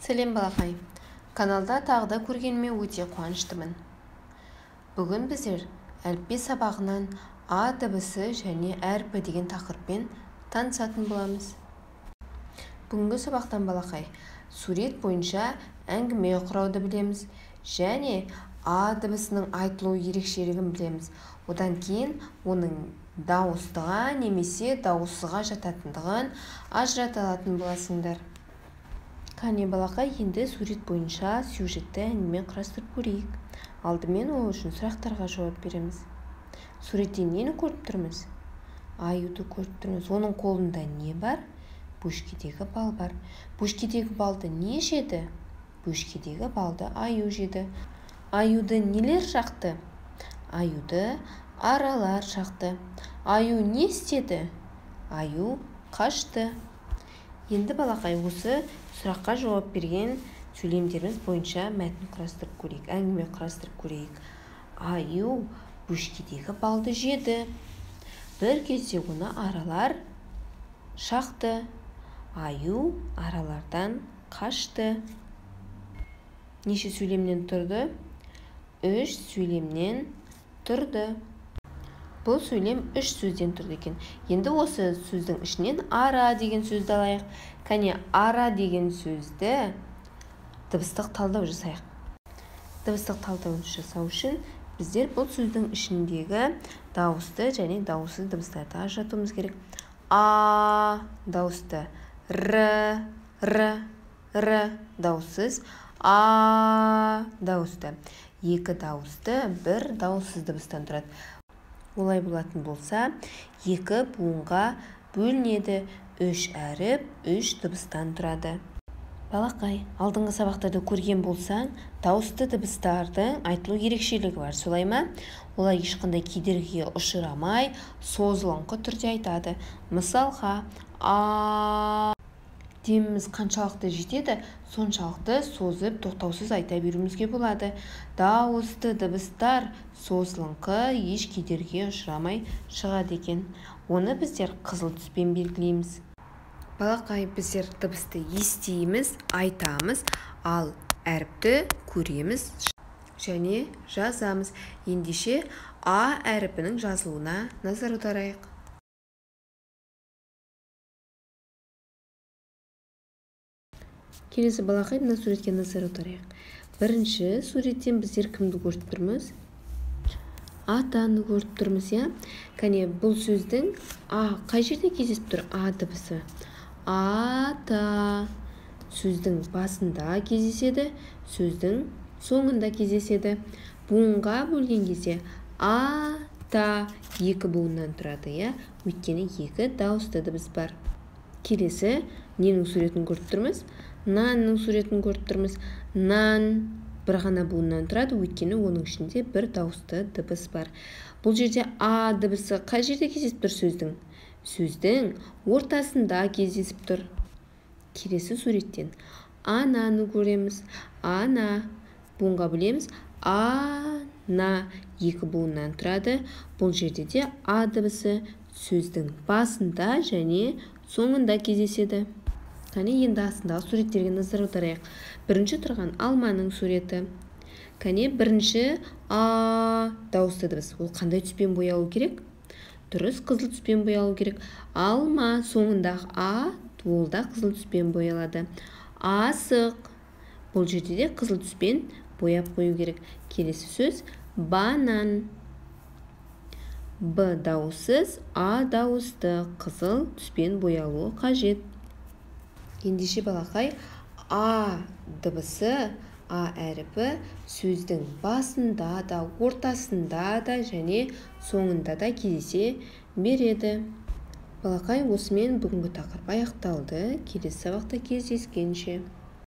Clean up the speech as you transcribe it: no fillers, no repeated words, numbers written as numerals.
Сәлем, балақай! Каналда тағы да көргеніме өте қуаныштымын. Бүгін біздер әліппе сабағынан А дыбысы және әрпі деген тақырыппен танысатын боламыз. Бүгінгі сабақтан, балақай, сурет бойынша әңгіме құрауды білеміз және А дыбысының айтылу ерекшелігін білеміз. Одан кейін оның дауыстыға немесе дауыссызға жататындығын ажырата алатын боласыңдар. Қане, балақай, енді сурет бойынша сюжетті әңгіме құрастырып көрейік. Алдымен ол үшін сұрақтарға жауап береміз. Суретте нені көріп тұрмыз? Аюды көріп тұрмыз. Оның қолында не бар? Бөшкедегі бал бар. Бөшкедегі балды не жеді? Бөшкедегі балды аю жеді. Аюды нелер шақты? Аюды аралар шақты. Аю не істеді? Аю қашты. Енді, балақай, осы сұраққа жауап берген сөйлемдеріміз бойынша мәтін құрастырып көрейік, әңгіме құрастырып көрейік. Аю бөшкедегі балды жеді. Бір кезде оны аралар шақты. Аю аралардан қашты. Неше сөйлемнен тұрды? Үш сөйлемнен тұрды. Бұл сөйлем үш сөзден тұрды екен. Енді осы сөздің ішінен ара деген сөзді алайық. Кәне, ара деген сөзді дыбыстық талдау жасайық. Дыбыстық талдау жасау үшін біздер бұл сөздің ішіндегі дауысты және дауыссыз дыбыстарды ажыратуымыз керек. А дауысты, р, р, р дауыссыз, а дауысты. Екі дауысты, бір дауыссыз дыбыстан тұрады. Олай болатын болса, екі буынға бөлінеді. Үш әріп, үш дыбыстан тұрады. Балақай, алдыңғы сабақтарда көрген болсаң, дауысты дыбыстардың айтылу ерекшелігі бар, солай ма? Олар ешқандай кедергіге ұшырамай, созылыңқы түрде айтады. Мысалға, а деміміз қаншалықты жетеді, соншалықты созып, тоқтаусыз айта беруімізге болады. Дауысты дыбыстар созылыңқы, еш кедергіге ұшырамай шығады екен. Оны біздер қызыл түспен белгілейміз. Балақай, біздер дыбысты естиміз, айтамыз, ал әріпті көреміз және жазамыз. Ендеше А әріпінің жазылуына назар аударайық. Келесі, балақай, мына суретке назар аударайық. Бірінші суреттен біздер кімді көріп тұрмыз? Атаны көріп тұрмыз, иә? Кәне, бұл сөздің А қай жерде кездесіп тұр? А дыбысы. Ата сөздің басында кездеседі, сөздің соңында кездеседі. Буынға бөлген кезде ата екі буыннан тұрады, иә? Өйткені екі дауысты дыбыс бар. Келесі ненің суретін көріп тұрмыз? Нанның суретін көріп тұрмыз. Нан бір ғана буыннан тұрады, өйткені оның ішінде бір дауысты дыбыс бар. Бұл жерде А дыбысы қай жерде кездесіп тұр сөздің? Сөздің ортасында кездесіп тұр. Келесі суреттен ананы көреміз. Ана буынға бөлеміз. Ана екі буыннан тұрады. Бұл жерде де А дыбысы сөздің басында және соңында кездеседі. Қане, енді астындағы суреттерге назар аударайық. Бірінші тұрған алманың суреті. Қане, бірінші А дауысты дыбыс. Ол қандай түспен боялу керек? Дұрыс, қызыл түспен боялу керек. Алма соңындағы А, ол да қызыл түспен боялады. Асық. Бұл жерде де қызыл түспен бояп қою керек. Келесі сөз банан. Б дауыссыз, А дауысты, қызыл түспен боялуы қажет. Ендеше, балақай, А дыбысы, А әріпі сөздің басында да, ортасында да және соңында да кездесе береді. Балақай, осымен бүгінгі тақырып аяқталды. Келесі сабақта кездескенше.